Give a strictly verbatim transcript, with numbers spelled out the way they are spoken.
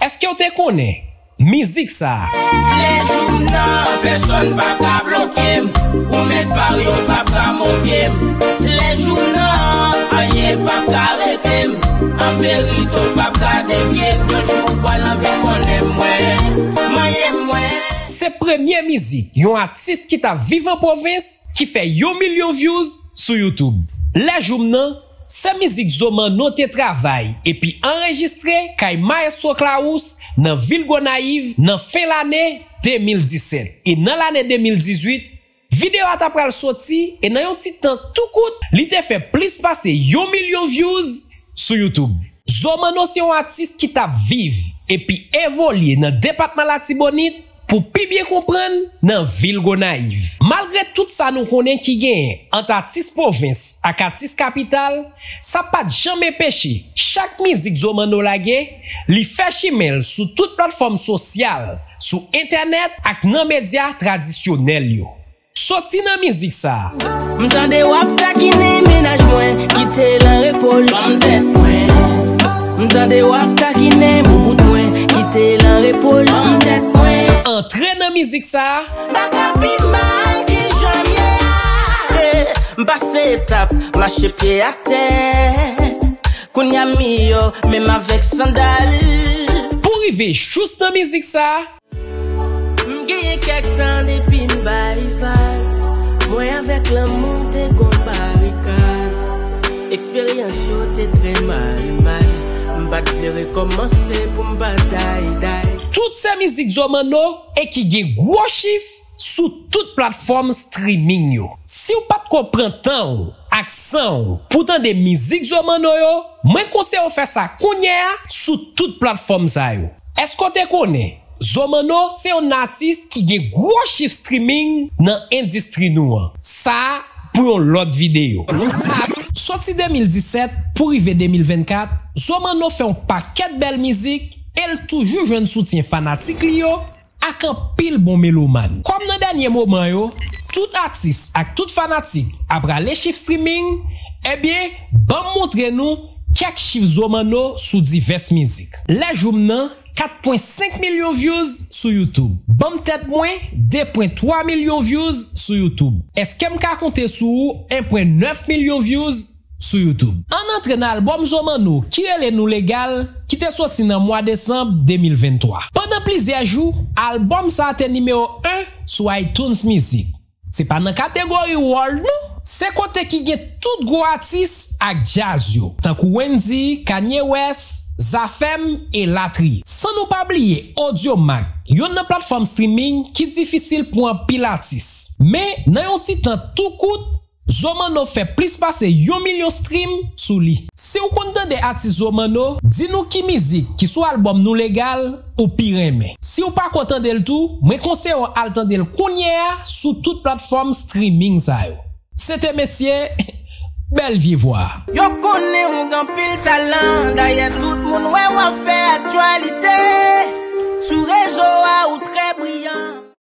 Èske w te konnen mizik sa a? Lè jou m nan, pèsonn p ap ka bloke m. Ou mèt pa w, yo p ap ka moke m. Lè jou m nan, anyen p ap ka rete m. An verite, w p ap ka devye m. Yon jou w pral anvi konnen mwen, manyen mwen. Se premye mizik yon atis ki t ap viv an pwovens ki fè yon milyon views sou YouTube. Lè jou m nan, se mizik Zo Manno te travay epi anrejistre kay Maestro Claus nan vil Gonayiv nan fen lane de mil disèt. E nan lane de mil dizuit, videyo a ta pral soti e nan yon ti tan tou kout, li te fè plis pase yon milyon views sou YouTube. Zo Manno se yon atis ki t ap viv epi evolye nan depatman Latibonit pou pi byen konprann nan vil Gonayiv. Malgre tout sa nou konnen ki genyen ant atis pwovens ak atis kapital, sa pa t janm enpeche chak mizik Zo Manno lage, li fè chimen l sou tout platfòm sosyal, sou entènèt ak nan medya tradisyonèl yo. Soti nan mizik sa a. M tande w ap takinen mennaj mwen, kite l an repo l, ban m tèt mwen. M tande w ap takinen boubout mwen, kite l an repo l, ban m tèt mwen. Antre nan mizik sa a. M pa ka pi mal ke jan m ye a. Eh, m pase etap, mache pye atè. Kounye a m miyo, menm avèk sandal. Pou rive jous nan mizik sa a. M genyen kèk tan depi m bay vag. Mwen avèk lanmou te gon barikad. Eksperyans yo te trè mal, mal. M pa t vle rekòmanse pou m pa day, day. Tout se mizik Zo Manno e ki gen gwo chif sou tout platfòm streaming yo. Si w pa t ko pran tan w ak san w pou tande mizik Zo Manno yo, mwen konseye w fè sa kounye a sou tout platfòm sa yo. Èske w te konnen Zo Manno se yon atis ki gen gwo chif streaming nan endistri nou an? Sa a pou yon lòt videyo. Soti de mil disèt pou rive de mil vennkat, Zo Manno fè yon pakèt bèl mizik e l toujou jwenn soutyen fanatik li yo ak anpil bon meloman. Kòm nan dènye moman yo, tout atis ak tout fanatik ap rale chif streaming, ebyen, ban m montre nou kèk chif Zo Manno sou divès mizik. Lè jou m nan, kat pwen senk milyon views sou YouTube. Ban m tèt mwen, de pwen twa milyon views sou YouTube. Èske m ka konte sou ou, en pwen nèf milyon views sou YouTube? Ann antre nan albòm Zo Manno ki rele Nou Legal, ki te soti nan mwa desanm de mil venntwa. Pandan plizyè jou, albòm sa a te nimewo en sou iTunes Music. Se pa nan kategori world non, se kote ki gen tout gwo atis ak djaz yo, tankou Wendyy, Kanye West, Zafèm, elatriye. San nou pa bliye Audiomack, youn nan platfòm streaming ki difisil pou anpil atis. Men, nan yon ti tan tou kout, Zo Manno fè plis pase yon milyon stream sou li. Si w konn tande atis Zo Manno, di nou ki mizik ki sou albòm Nou Legal ou pi renmen. Si w pa ko tande l tou, mwen konseye w al tande l kounye a sou tout platfòm streaming sa yo. Se te mesye Bèl Vye Vwa. Yo konnen w gen anpil talan, dayè tout moun wè w ap fè aktyalite sou rezo a, ou